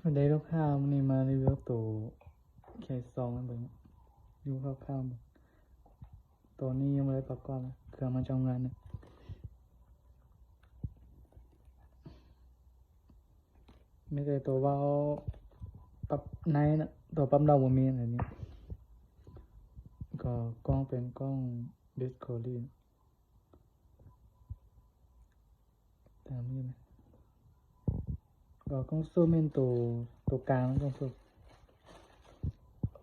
ສະບາຍດີລູກຄ້າ, ມື້ນີ້ມາຣີວິວໂຕເຄສອງໃຫ້ເບິ່ງ ຣີວິວຄ່າວໆເບິ່ງ. ໂຕນີ້ຍັງບໍ່ໄດ້ປະກອບນະ, ເຄື່ອງມັນຈະທຳງານນະ. ມີແຕ່ໂຕເວົ້າປັບໃນນະ, ໂຕປັບນອກບໍ່ມີອັນນີ້. ກໍກ້ອງເປັນກ້ອງດິສໂກລີ ຕາມນີ້ນະ. ກໍກ້ອງຊູມເປັນໂຕ ໂຕກາງ ກ້ອງຊູມ.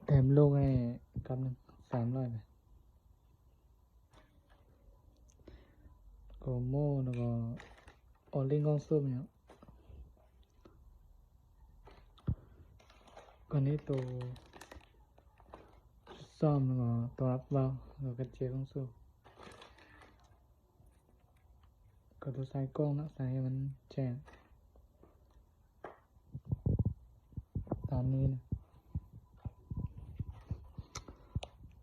ແຖມລູກໃຫ້ກັບໜຶ່ງ ສາມຮ້ອຍບາດ. ໂກໂມ ແລ້ວກໍໂອລິງ ກ້ອງຊູມເນາະ. ກໍນີ້ໂຕຊຸດຊ້ອມ ແລ້ວກໍໂຕຮັບເວົ້າ ແລ້ວກໍເຈກລ້ອງສູບ ກໍໂຕໃສ່ກ້ອງເນາະ ໃສ່ໃຫ້ມັນແຈ້ງ ຕາມນີ້ນະ.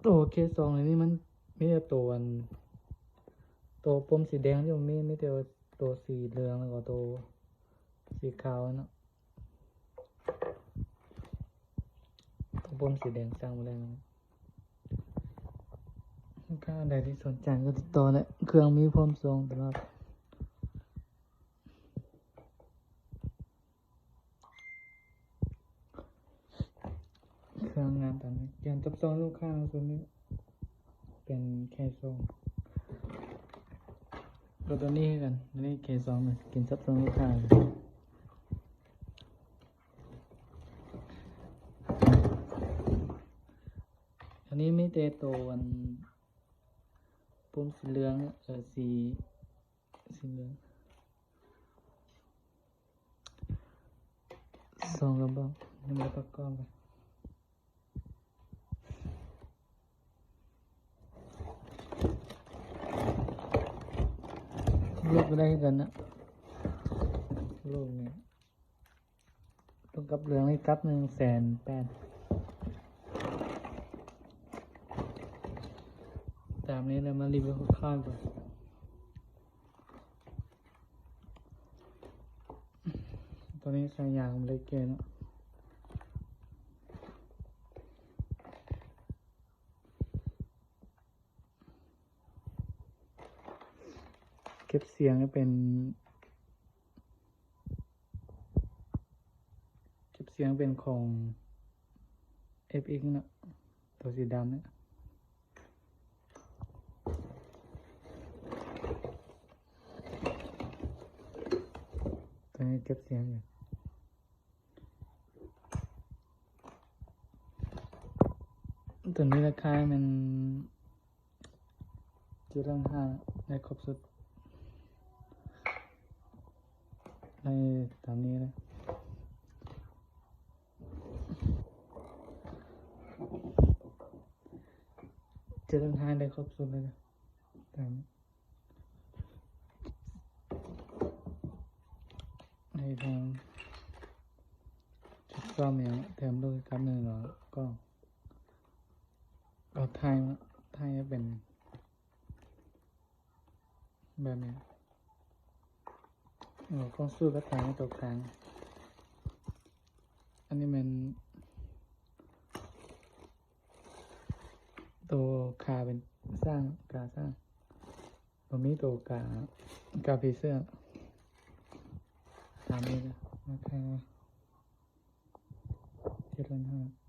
ໂຕເຄສອງນີ້ມັນມີແຕ່ໂຕອັນ ໂຕປຸ່ມສີແດງທີ່ມີ ມີແຕ່ໂຕສີເຫຼືອງ ແລ້ວກໍໂຕສີຂາວເນາະ. ໂຕປຸ່ມສີແດງສັ່ງບໍ່ໄດ້ນະ. ລູກຄ້າໃດທີ່ສົນໃຈກໍຕິດຕໍ່ໄດ້ ເຄື່ອງມີພ້ອມສົ່ງຕະຫຼອດ. ເຄື່ອງງານຕາມນີ້ ກຽມຈັບສ່ງລູກຄ້າເນາະ. ໂຕນີ້ເປັນເຄສອງ ກໍໂຕນີ້ຄືກັນ. ໂຕນີ້ເຄສອງ ກຽມຈັບສົ່ງລູກຄ້າ. ອັນນີ້ມີແຕ່ໂຕອັນ ປຸ່ມສີເຫຼືອງ ເອີ ສີ ສີເຫຼືອງ ສອງກະບອກ ຍັງບໍ່ປະກອບເລີຍ. ລູກກໍໄດ້ຄືກັນນະ ລູກນີ້ ຕົງກັບເຫຼືອງນີ້ກັບໜຶ່ງແສນແປດ. ຕາມນີ້ແຫຼະ ມາຣີວິວຄ່າວໆກ່ອນ. ໂຕນີ້ໃສ່ຢາງບໍ່ໄດ້ແກ່ເນາະ. ເກັບສຽງເປັນ ເກັບສຽງເປັນຂອງເອັຟເອັກເນາະ ໂຕສີດຳເນາະ. ໂຕນີ້ເກັບສຽງຢູ່. ໂຕນີ້ລາຄາແມ່ນ ເຈັດລ້ານຫ້າ ໄດ້ຄົບຊຸດ ໄດ້ຕາມນີ້ເລີຍ ເຈັດລ້ານຫ້າ ໄດ້ຄົບຊຸດເລີຍ ຕາມນີ້. ໃຫ້ທາງຊຸດຊ້ອມຫຍັງ ແຖມລູກກັບໜຶ່ງ ແລ້ວກໍກ້ອງ ກໍຖ່າຍ ຖ່າຍເປັນແບບນີ້ ເອົາກ້ອງຊູມກັບຖ່າຍໃນໂຕກາງ. ອັນນີ້ແມ່ນໂຕຂາເປັນຊ້າງ ກາຊ້າງ. ບໍ່ມີໂຕກາ ກາຜີເສື້ອ ຕາມນີ້ເດີ ໂອເຄ ເຈັດລ້ານຫ້າ.